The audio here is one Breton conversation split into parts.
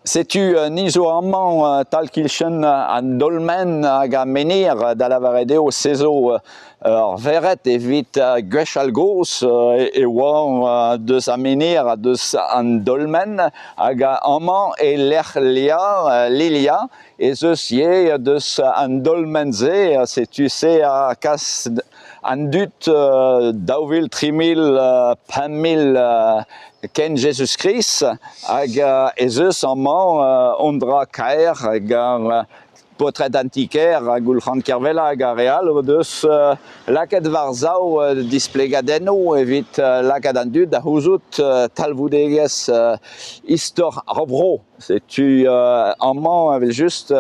Setu ni zo amañ tal-kichen an dolmen hag ar menhir da lavaret eo se zo ur vered evit gwechall-gozh e oa deus ar menhir ha deus an dolmen hag amañ e-lec'h Lilia ez eus ivez deus an dolmen-se setu se a kas An dud 2000, 3000, 5000 ken Jezuz-Krist hag ez eus amañ un dra kaer gant paotred an ti-kêr ha Goulc'han Kervella hag ar re all o deus lakaet war-sav displegadennoù evit lakaat an dud da c'houzout talvoudegezh istor ar vro. Setu amañ evel-just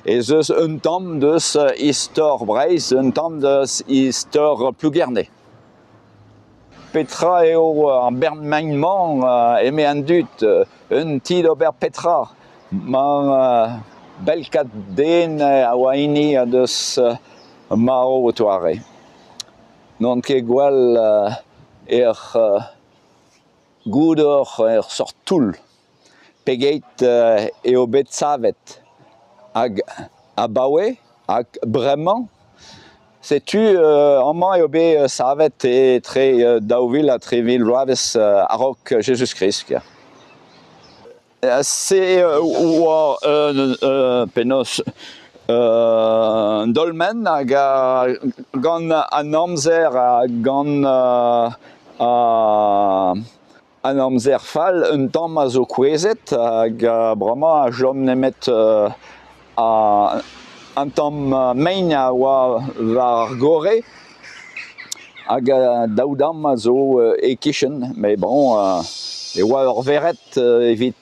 ez eus un tamm deus istor Breizh, un tamm deus istor Plougerne. Petra eo ar bern-maen-mañ eme an dud? Un ti d'ober petra? Ma belkat den a oa hini deus marv o toare. N'on ket gwall er goudor er seurt toull. Pegeit eo bet savet hag abaoe hag bremañ setu amañ eo bet savet etre 2000 ha 3000 vloavezh a-raok Jezuz-Krist. Se oa penaos un dolmen hag gant an amzer ha gant An amzer fall un tamm a zo kouezhet hag bremañ a chom nemet an tamm mein a oa war ar gorre hag daou damm a zo e-kichen met bon e oa ur vered evit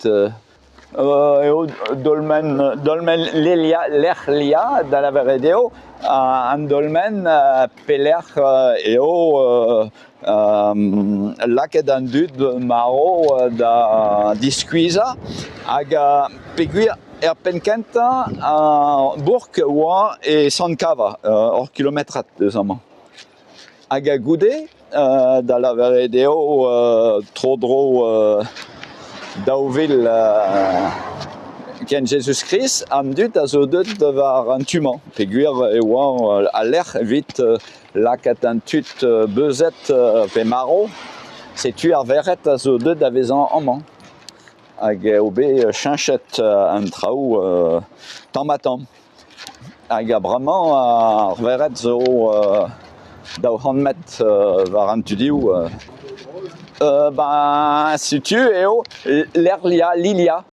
Eo dolmen dolmen Lelia lec'h Lia da lavaret eo an dolmen pelec'h eo lakaet an dud marv da diskuizhañ hag peogwir er penn-kentañ ar bourk oa e Sant-Kava ur kilometrad eus amañ. Hag goude da lavaret eo tro-dro 2000 ken Jezuz-Krist, an dud a zo deuet war an tu-mañ peogwir e oa al lec'h evit lakaat an tud beuzet pe marv. Setu ar vered a zo deuet da vezañ amañ hag eo bet cheñchet an traoù tamm-ha-tamm. Hag bremañ ar vered zo 200 metr war an tu-dehoù. Ben setu eo lec'h Lilia.